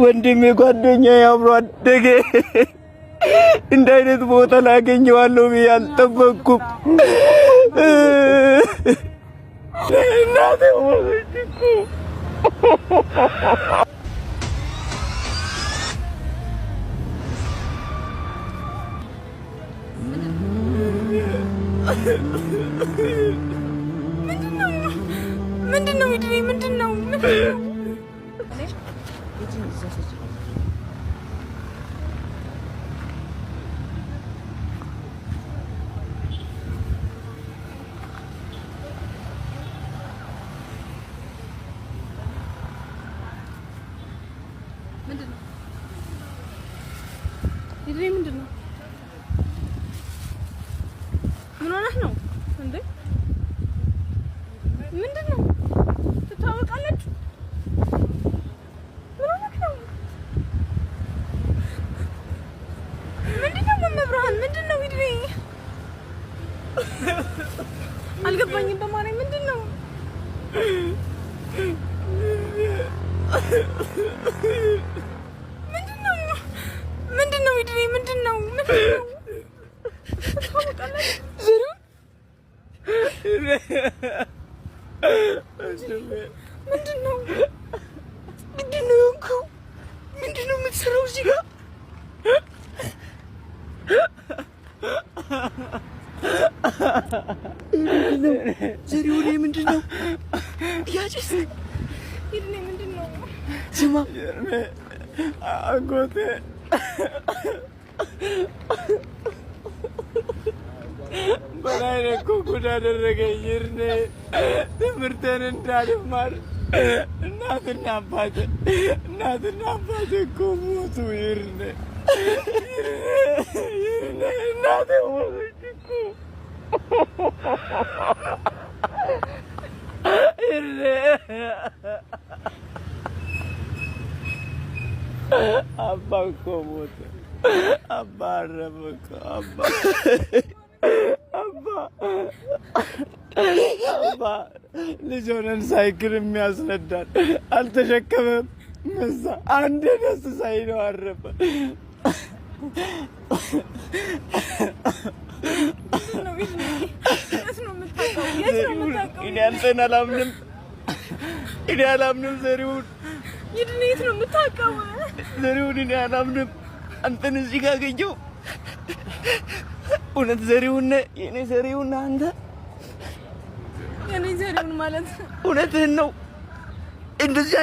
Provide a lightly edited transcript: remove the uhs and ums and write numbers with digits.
ወንድሜ ጓደኛዬ አብሮ አደገ እንደ አይነት ቦታ ላገኘዋለሁ ብዬ አልጠበቅኩም። እናቴ ሞተች እኮ። ምንድን ነው? ምንድን ነው? ምንድን ነው? ምንድን ነው? ምን ሆነህ ነው እንዴ? ምንድን ነው? ትተዋወቃላችሁ? ምን ሆነህ ነው? ምንድን ነው? መብርሃን ምንድን ነው? ይድሬ አልገባኝም። በማርያም ምንድን ነው? ምንድን ነው? ምንድን ነው? ይድሬ ምንድን ነው? ምንድን ነው? ትተዋወቃላችሁ? ምንድን ነው? ምንድን ነው የሆንከው? ምንድን ነው የምትሰራው እዚህ ጋር? ምንድን ነው ዘሪሁን? ምንድን ነው እያጨስክ? ይድኔ ምንድን ነው? ስማ አጎቴ በላይ እኮ ጉድ አደረገኝ። እርኔ ትምህርቴን እንዳልማር እናትና አባቴ እናትና አባቴ እኮ ሞቱ። ይርኔ ይርኔ እናቴ ሞተች እኮ ይርኔ አባ እኮ ሞተ። አባ አረፈ እኮ አባ አባ አባ ልጅ ሆነን ሳይክል የሚያስነዳን አልተሸከመም። መዛ አንዴ ደስ ሳይለው አረፈ። ምንድን ነው? ይድኔ የት ነው የምታውቀው? የት ነው የምታውቀው? እኔ አንተን አላምንም። እኔ አላምንም ዘሪሁን፣ ይድኔ የት ነው የምታውቀው? ዘሪሁን እኔ አላምንም። አንተን እዚህ ካገኘው እውነት ዘሪሁን ነህ? የእኔ ዘሪሁን ነህ አንተ? የኔ ዘሪሁን ማለት እውነትህን ነው እንደዚህ